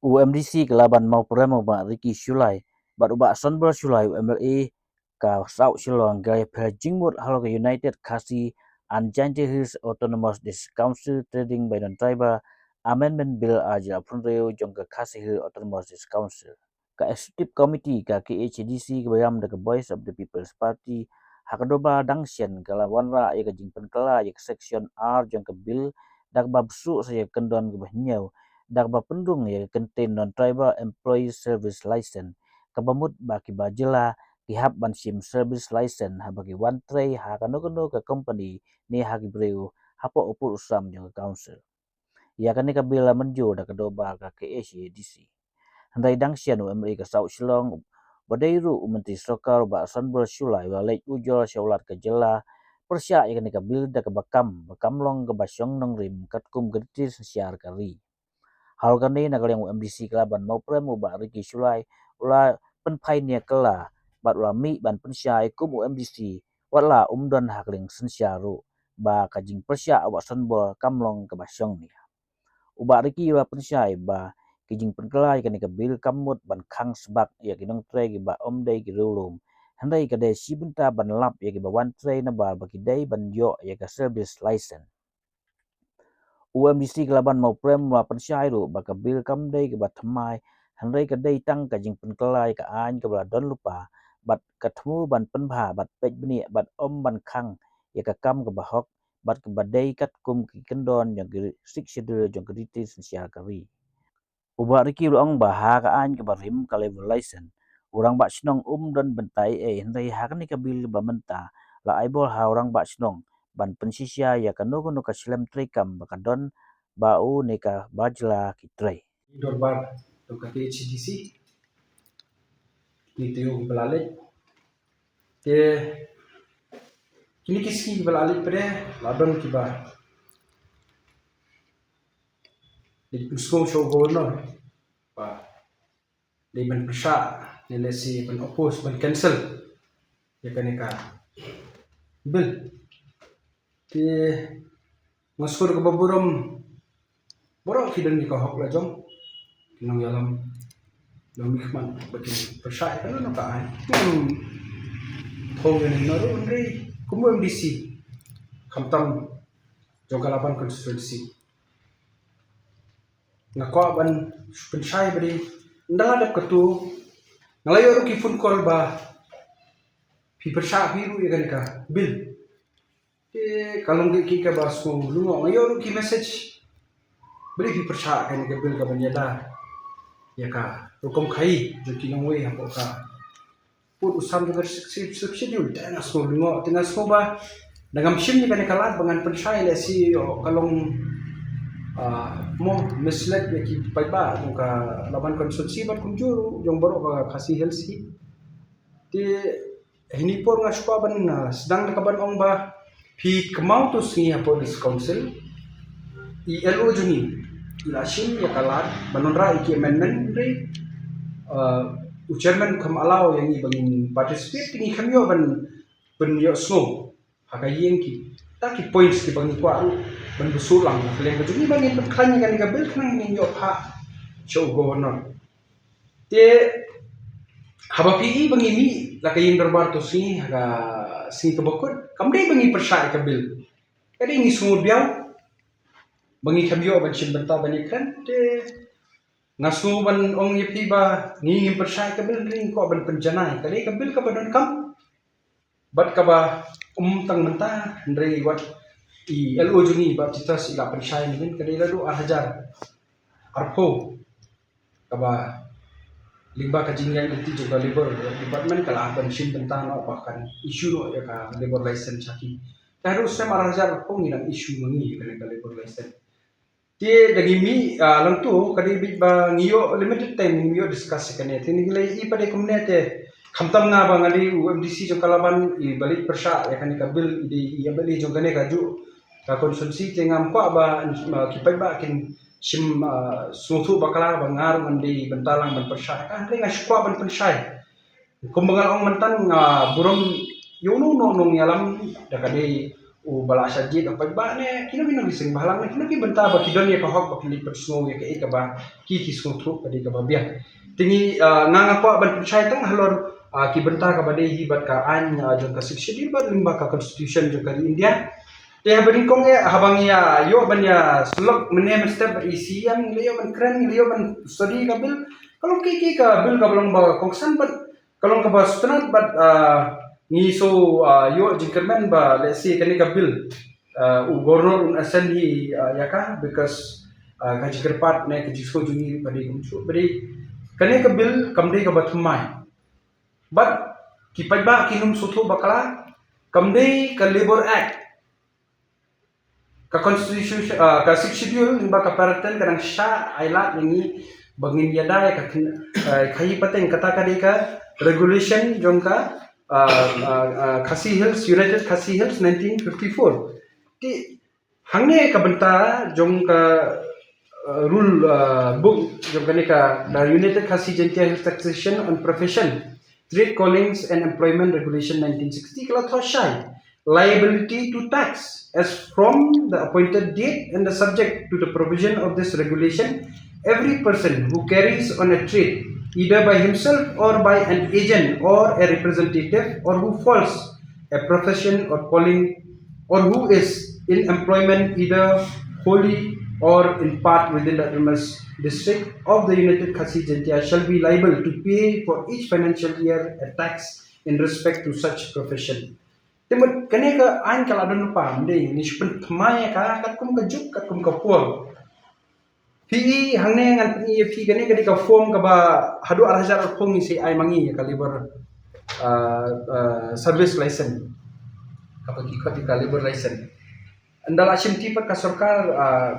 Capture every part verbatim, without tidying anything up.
U MDC ka Laban Mawprem u Bah Ricky Shullai bad u Bah Sonbor Shullai u MLA ka South Shillong ka la pher jingmut halor ka United Khasi and Jaintia Hills Autonomous District Council Trading by Non-Tribal Amendment Bill ar hajar arphew hynriew jong ka Khasi Hills Autonomous District Council. Ka Executive Committee ka KHADC kaba ïam da ka Voice of the People's Party ha ka Dorbar Dang Sien ka la wanrah ïa ka jingpynkylla ïa ka Section ar jong ka Bill da kaba buh shuh sa ïa ka kyndon kaba hynñiew da kaba pynrung ïa ka kyntien Non-Tribal Employee Service License kaba mut ba kiba jylla ki hap ban shim service license haba ki wan trei ha kano kano ka company ne ha ki briew hapoh u pud u sam jong ka Council. Ïa kane ka Bill la mynjur da ka Dorbar ka KHADC. Hynrei dang shen u MLA ka South Shillong ba dei ruh u Myntri Sorkar u Bah Sonbor Shullai u la leit ujor sha u Lat ka jylla pyrshah ïa kane ka Bill da kaba kam ba kam long kaba shong nongrim katkum ka riti synshar ka ri. Halor kane na ka liang u MDC ka Laban Mawprem u Bah Ricky Shullai u la pynphai nia kylla bad u la mih ban pynshai kum u MDC wat la um don ha ka liang synshar ruh ba ka jingpyrshah u Bah Sonbor kam long kaba shong nia. U Bah Ricky u la pynshai ba ki jingpynkylla ïa kane ka Bill kam mut ban khang sbak ïa ki nongtrei kiba ym dei ki riewlum, hynrei ka dei shi bynta ban lap ïa kiba wan trei naba ba ki dei ban ïoh ïa ka service license. U MDC ka Laban Mawprem u la pynshai ruh ba ka Bill kam dei kaba thymmai, hynrei ka dei tang ka jingpynkylla ïa ka aiñ kaba la don lypa bad ka thmu ban pynbha bad peit bniah bad ym ban khang ïa ka kam kaba hok bad kaba dei katkum ki kyndon jong ki Sixth Schedule jong ka riti synshar ka ri. U Bah Ricky u la ong ba ha ka aiñ kaba rim ka labour license u rangbah shnong um don bynta ei ei, hynrei ha kane ka Bill ba mynta la ai bor ha u rangbah shnong ban pynshisha ïa kano kano ka shlem treikam ba ka don ba u ne kaba jylla ki trei. Dorbar jong ka KHADC, kine taïew kiba la leit. Te kine ki sngi kiba la leit pat la don kiba dei pynsngew sha u Governor ba dei ban pyrshah ne lehse ban oppose ban cancel ïa kane ka Bill. Te nga sngew kaba burom, baroh ki don ïa ka hok la jong, ki nongïalam, nongmihkhmat ba kin pyrshah ïa kano kano ka aiñ. Kum thong ïa ngi na ruh hynrei kum u MDC khamtam jong ka Laban constituency, nga kwah ban pynshai ba dei ynda la dep katu nga la ïoh ruh ki phone call ba phi pyrshah phi ruh ïa kane ka Bill. Te ka long ki, ki kaba sngewlyngngoh, nga ïoh ruh ki message ba dei phi pyrshah kane ka Bill kaban ïada ïa ka rukom khaïi jong ki nongwei hapoh ka pud u sam jong ka Sixth Schedule. Te nga sngewlyngngoh, te nga sngew ba da ngam shim ïa kane ka lad ba ngan pynshai lehse ïoh ka long, ah, mo misled ïa ki paidbah jong ka Laban constituency bad kumjuh ruh jong baroh ka Khasi Hills hi. Te hynne por nga shu kwah ban, ah, sdang da kaban ong ba phi kynmaw tu sngi hapoh District Council i LO jong ngi i la shim ïa ka lad ban wanrah ïa ki amendment, hynrei, ah, u chairman kam allow ïa ngi ba ngin participate, te ngi kam ïoh ban, ban ïohsngew ha ka ïing kita ki points kiba ngi kwah ruh ban bsuh lang. Ka liang ka jong ngi ba ngin pynkhlaiñ ïa kane ka Bill khnang ngin ïoh phah sha u Governor. Te haba phi i ba ngi mih la ka ïing dorbar tu sngi ha ka sngi kaba kut, kam dei ba ngi pyrshah ïa ka Bill, ka dei ngi sngewbiang ba ngi kam ïoh ban shim bynta ban ïakren. Te nga sngew ban ong ïa phi ba ngi ngim pyrshah ïa ka Bill, ngi kwah ban pynjanai ka dei ka Bill kaba donkam bad kaba um tang mynta, hynrei wat i LO jong ngi Bah Titus i la pynshai mynnin ka dei la dei ar hajar arphew, kaba lyngba ka jingïaid lynti jong ka Labour Department ka la ban shim bynta noh ba kan issue noh ïa ka labour license sha ki. Te haduh snem ar hajar arphew ngi dang issue ma ngi ïa ka labour license. Te da ngi mih, ah, lang tu ka dei beit ba ngi ïoh limited time, ngi ïoh discuss ïa kane. Te ngi la ïohi pat de kumne te khamtam nga ba nga dei u MDC jong ka Laban iba leit pyrshah ïa kane ka Bill, i dei i MLA jong kane kajuh ka constituency, te ngam kwah ba, ah, ki paidbah kin shim, ah, sngewthuh bakla ba nga ruh ngan dei ban bynta lang ban pyrshah ïa ka. Hynrei nga shu kwah ban pynshai. Kumba nga la ong mynta, nga burom ïa uno uno u nongïalam, da ka dei u ba la shah jied u paidbah ne kino kino ki seng bhalang ne kino ki bynta ba ki don ïa ka hok ba ki leit pynsngew ïa kaei kaba ki ki sngewthuh ka dei kaba biang. Te ngi, ah, nga nga kwah ban pynshai tang halor, ah, ki bynta kaba dei hi bad ka aiñ, ah, jong ka Sixth Schedule bad lyngba ka constitution jong ka ri India. Te haba nyngkong ïa, haba ngi ïa ïoh ban ïa syllok mynne mynstep bad i C M, ngi la ïoh ban kren, ngi la ïoh ban study ka bill. Ka long kiei kiei ka bill kaba long ba kongsan bad ka long kaba sngewtynnat bad, ah, ngi shu, ah, ïoh jingkyrmen ba lehse kane ka bill, ah, u Governor un assign hi, ah, ïa ka, because, ah, ka jingkyrpad ne ka jingsngew jong ngi ba dei kumjuh ba dei kane ka bill kam dei kaba thymmai. Bad ki paidbah kin ym sngewthuh bakla, kam dei ka Labour Act. Ka constitution, ah, ka Sixth Schedule lyngba ka para ten ka dang shah ai lad ïa ngi ba ngin ïada ïa ka kyn-, ah, khaïi pateng, kata ka dei ka regulation jong ka, ah, ah, ah, Khasi Hills, United Khasi Hills nineteen fifty-four. Te hangne ka bynta jong ka, ah, rule, ah, book jong kane ka, the United Khasi Jaintia Hills Taxation on Profession, Trade Callings and Employment Regulation nineteen sixty ka la thoh shai. Liability to tax as from the appointed date and the subject to the provision of this regulation, every person who carries on a trade, either by himself or by an agent or a representative, or who falls a profession or calling, or who is in employment either wholly or in part within the autonomous district of the United Khasi Jaintia, shall be liable to pay for each financial year a tax in respect to such profession. Te mut kane ka aiñ ka la don lypa, ym dei, ngi shu pynthymmai ïa ka katkum ka juk, katkum ka por. Phi i hangne ngan pyni ïa phi, kane ka dei ka form kaba haduh ar hajar arphew ngi sa ai ma ngi ïa ka labour, ah, ah, service license. Kaba ki khot ïa ka labour license. Ynda la shim ti pat ka sorkar, ah,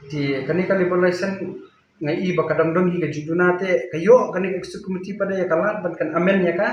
te kane ka labour license nga i ba ka dang don hi ka jingduna, te ka ïoh kane ka executive committee pat ïa ka lad ban kan amend ïa ka.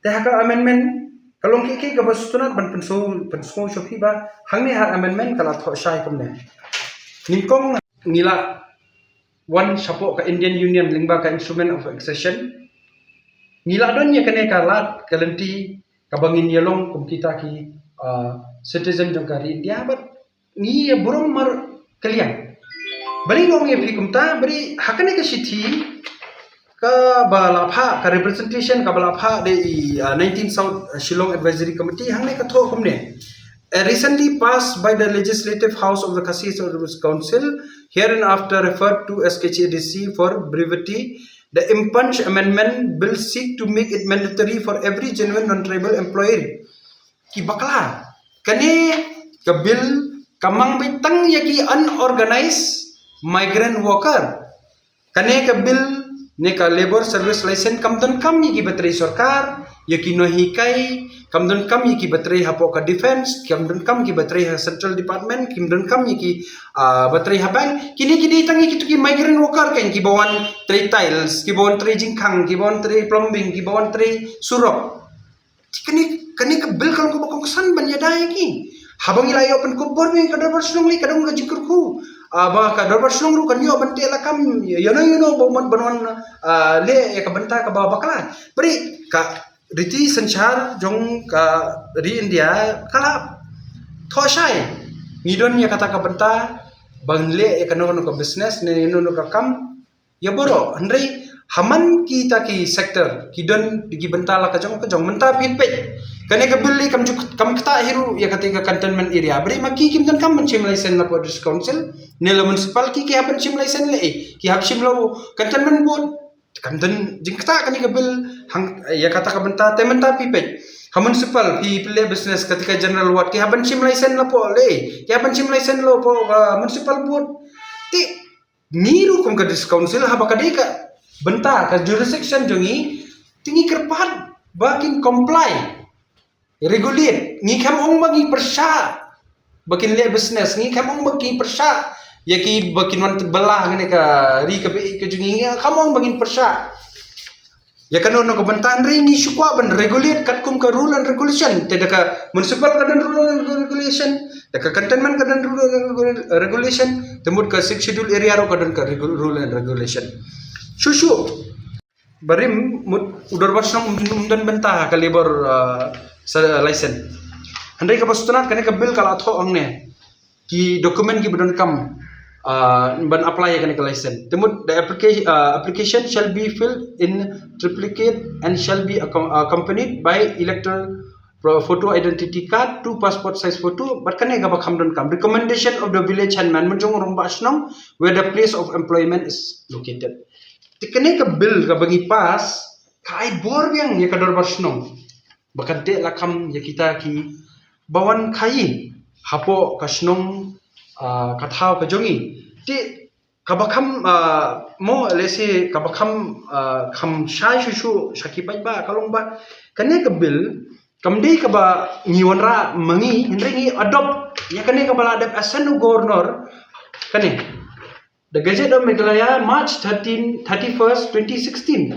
Te ha ka amendment ka long kiei kiei kaba sngewtynnat ban pynsngew, pynsngew sha phi ba hangne ha amendment ka la thoh shai kumne. Nyngkong, ngi la wan shapoh ka Indian Union lyngba ka Instrument of Accession. Ngi la don ïa kane ka lad ka lynti kaba ngin ïa long kum kita ki, ah, citizen jong ka ri India, bad ngi ïa burom markylliang. Balei nga ong ïa phi kumta? Bad ha kane ka shithi kaba la phah, ka representation kaba la phah da i, ah, nineteen South, ah, Shillong Advisory Committee, hangne ka thoh kumne. A recently passed by the Legislative House of the Khasi Autonomous Council, hereinafter referred to as K H A D C for brevity, the impunged amendment bill seek to make it mandatory for every genuine non-tribal employee. Ki bakla, kane ka bill ka mang beit tang ïa ki unorganized migrant worker. Kane ka bill ne ka labour service license kam donkam ïa ki ba trei sorkar, ïa ki nonghikai, kam donkam ïa ki ba trei hapoh ka defence, kam donkam ïa ki ba trei ha central department, kim donkam ïa ki, ah, ba trei ha bank. Kine ki dei tang ïa kito ki migrant worker, kan, ki ba wan trei tiles, ki ba wan trei jingkhang, ki ba wan trei plumbing, ki ba wan trei surok. Kane, kane ka bill ka long kaba kongsan ban ïada ïa ki. Haba ngi la ïoh pynkup bor, ka dorbar shnong lei ka don ka jingkyrkhu, ah, ba ka dorbar shnong ruh kan ïoh ban teh lakam ïano ïano ba mut ban wan, ah, leh ïa ka bynta kaba bakla. Bad ka riti synshar jong ka ri India ka la thoh shai. Ngi don ïa kata ka bynta ban leh ïa kano kano ka business ne ïano ïano ka kam ïa baroh, hynrei ha man kita ki sector ki don ki bynta la ka jong ka jong. Mynta phi peit, kane ka bill lei kam ju, kam ktah hi ruh ïa kata ka cantonment area. Bad ma ki kim donkam ban shim license la hapoh District Council ne la municipal, ki, ki hap ban shim license lei, ki hap shim la u cantonment board. Kam don jingktah kane ka bill hang, ïa kata ka bynta. Te mynta phi peit, ha municipal phi, phi leh business kata ka general ward, ki hap ban shim license la hapoh lei, ki hap ban shim license la hapoh, ah, municipal board. Te ngi ruh kum ka District Council, haba ka dei ka bynta, ka jurisdiction jong ngi, te ngi kyrpad ba kin comply, regulate. Ngi khlem ong ba ngi pyrshah ba kin leh business, ngi khlem ong ba ngi pyrshah ïa ki ba kin wan bylla ha kane ka ri ka baieit ka jong ngi, ngi khlem ong ba ngin pyrshah ïa kano kano ka bynta, hynrei ngi shu kwah ban regulate katkum ka rule and regulation. Te da ka municipal ka don rule and regulation, da ka cantonment ka don rule and regu-, regulation, te mut ka Sixth Schedule area ruh ka don ka regu-, rule and regulation. Shuh shuh barim mut u dorbar shnong um, um don bynta ha ka labour, ah, sa, license. Hynrei kaba sngewtynnat, kane ka bill ka la thoh hangne ki document kiba donkam, ah, ban apply ïa kane ka license. Te mut, the application, ah, application shall be filled in triplicate and shall be accom-, accompanied by electoral pro-, photo identity card, two passport size photo, bad kane kaba kham donkam. Recommendation of the village headman, mynjong rangbah shnong, where the place of employment is located. Te kane ka bill kaba ngi pass, ka ai bor biang ïa ka dorbar shnong. Ba kan teh lakam ïa kita ki ba wan khaïi hapoh ka shnong, ah, ka thaw ka jong ngi. Te kaba kham, ah, mo, let's say, kaba kham, ah, kham shai shuh shuh sha ki paidbah ka long ba kane ka bill kam dei kaba ngi wanrah ma ngi, hynrei ngi adopt ïa kane kaba la dep assign u governor. Kane, The Gazette of Meghalaya, March thirteen, thirty-first, twenty sixteen.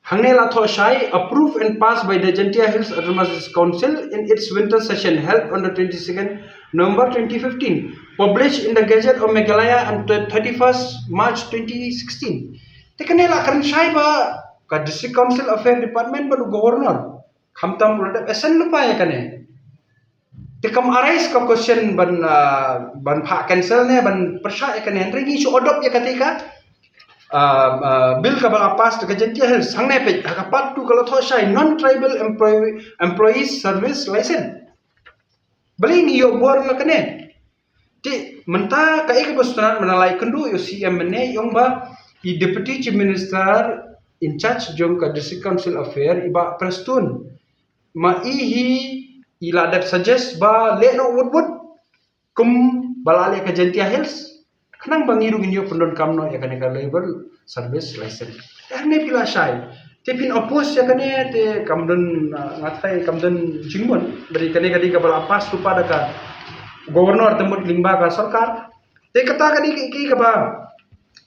Hangne la thoh shai, approved and passed by the Jaintia Hills Autonomous Council in its winter session held on the twenty-second November twenty fifteen. Published in the Gazette of Meghalaya on the thirty-first March twenty sixteen. Te kane la kren shai ba ka District Council Affair Department bad u Governor. Khamtam u la dep assign lypa ïa kane. Te kam arise ka question ban, ah, ban phah cancel ne ban pyrshah ïa kane, hynrei ngi shu adopt ïa kata ka, ah, ah, bill kaba la pass da ka Jaintia Hills. Hangne peit, ha ka part two ka la thoh shai, non-tribal employee, employees service license. Balei ngi ïoh bor la kane? Te mynta kaei kaba sngewtynnat, mynta la ïakynduh ïa u C M mynne, ong ba i Deputy Chief Minister in charge jong ka District Council Affair, i Bah Prestone, ma i hi i la dep suggest ba leh noh wut wut kum ba la leh ka Jaintia Hills, khnang ba ngi ruh ngin ïoh pyndonkam noh ïa kane ka labour service license. Te hangne phi la shai, te phin oppose ïa kane, te kam don, ah, nga tharai kam don jingmut. Bad kane ka dei kaba la pass lypa da ka Governor, te mut lyngba ka sorkar. Te kata ka dei ka, ka kaba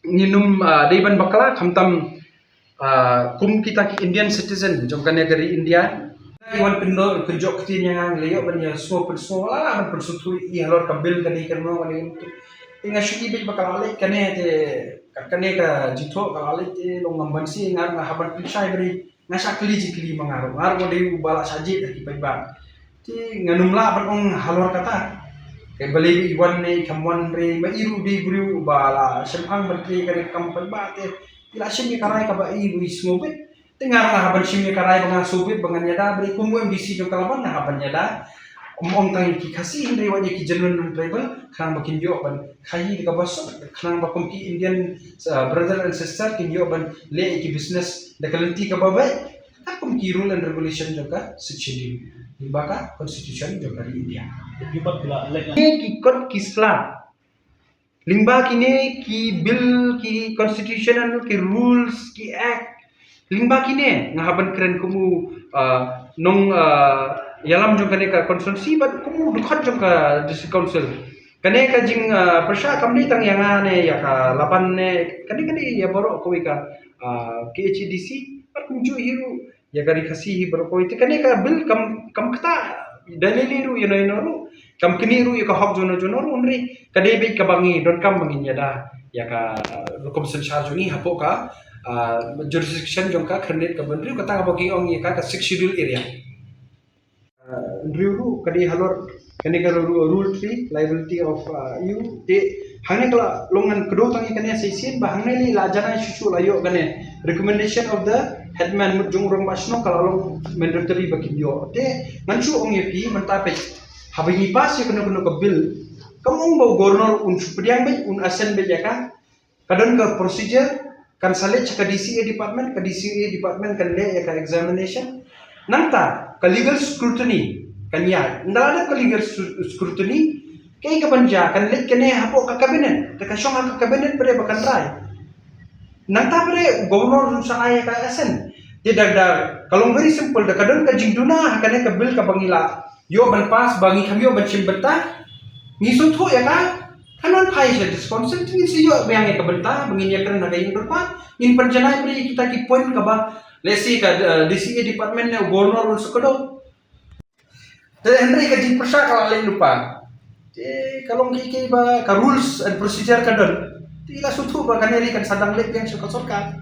ngin ym, ah, dei ban bakla, khamtam, ah, kum kita ki Indian citizen jong kane ka ri India. Ngi wan pyndonkam, pynjop ktien ïa nga, ngi la ïoh ban ïa sngew pynsngew, la ban pynsngewthuh ïa halor ka bill ka dei kano kano. Te nga shu i beit ba ka la leit kane, te ka, kane ka jingthoh ka la leit, te long ngam ban sngewthuh, nga, nga hap ban pynshai bri. Nga shah kylli jingkylli ma nga ruh, nga ruh nga dei uba la shah jied ha ki paidbah. Te ngan ym lah ban ong halor kata. Te balei i wan ne i kham wan, hynrei ma i ruh dei briew uba la shemphang ban trei kane ka kam paidbah, te i la shim ïa ka rai kaba i ruh i sngew beit. Te nga ruh nga hap ban shim ïa ka rai ba nga sngew beit ba ngan ïada, bad kum u M D C jong ka Laban nga hap ban ïada. Ym ong tang ïa ki Khasi, hynrei wat ïa ki genuine non-tribal, khnang ba kin ïoh ban khaïi da kaba suk, khnang ba kum ki Indian, uh, brother and sister kin ïoh ban leh ïa ki business da ka lynti kaba beit, ha kum ki rule and regulation jong ka Sixth Schedule, lyngba ka constitution jong ka ri India. Ki kot ki sla, lyngba kine ki bill, ki constitutional, ki rules, ki act, lyngba kine nga hap ban kren kum u, ah, nong, ah, ïalam jong kane ka constituency bad kum u dkhot jong ka District Council. Kane ka jing, ah, pyrshah kam dei tang ïa nga ne ïa ka Laban ne, kane ka dei ïa baroh kawei ka, ah, K H A D C bad kumjuh hi ruh ïa ka Ri Khasi hi baroh kawei. Te kane ka bill kam, kam ktah da lei lei ruh ïa no ïa no ruh, kam knieh ruh ïa ka hok jong no jong no ruh, hynrei ka dei beit kaba ngi donkam ba ngin ïada ïa ka rukom synshar jong ngi hapoh ka, ah, jurisdiction jong ka khyrnit kaba hynriew, kata kaba ki ong ïa ka, ka Sixth Schedule area. Ah, hynriew ruh ka dei halor kane ka ru-, rule three, liability of, ah, E U. Te hangne ka la long, ngan kdew tang ïa kane sa shisien, ba hangne lei la janai shuh shuh la ïoh kane recommendation of the headman, mut jong u rangbah shnong, ka la long mandatory ba kin ïoh. Te ngan shu ong ïa phi mynta peit, haba ngi pass ïa kano kano ka bill, kam ong ba u governor un shu pdiang beit, un assent beit ïa ka. Ka don ka procedure, kan sa leit sha ka D C A department, ka D C A department kan leh ïa ka examination. Nangta ka legal scrutiny kan ïaid. Ynda la dep ka legal scru-, scrutiny, kaei kaban jia, kan leit kane hapoh ka cabinet, te ka shong ha ka cabinet pat ba kan rai. Nangta pat u governor un sa ai ïa ka assent. Te da, da ka long very simple, da ka don ka jingduna ha kane ka bill kaba ngi la ïoh ban pass, ba ngi kham ïoh ban shim bynta, ngi sngewthuh ïa ka, kan wan phai sha District Council, te ngin sa ïoh biang ïa ka bynta ba ngin ïakren ha ka ïing dorbar, ngin pynjanai pat ïa kita ki point kaba, let's say, ka, eh, D C A department ne u governor un sa kdew. Te hynrei ka jingpyrshah ka la leit lypa. Te ka long kiei kiei ba ka rules and procedure ka don. Te la sngewthuh ba kane lei kan sa dang leit biang sha ka sorkar.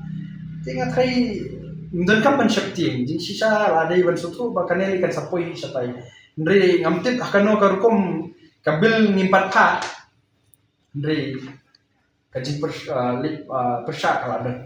Te nga tharai ym donkam ban sheptieng, jingshisha la dei ban sngewthuh ba kane lei kan sa poi shatai. Hynrei ngam tip ha kano ka rukom ka bill ngim pat phah. Hynrei ka jingpyrshah ka la don.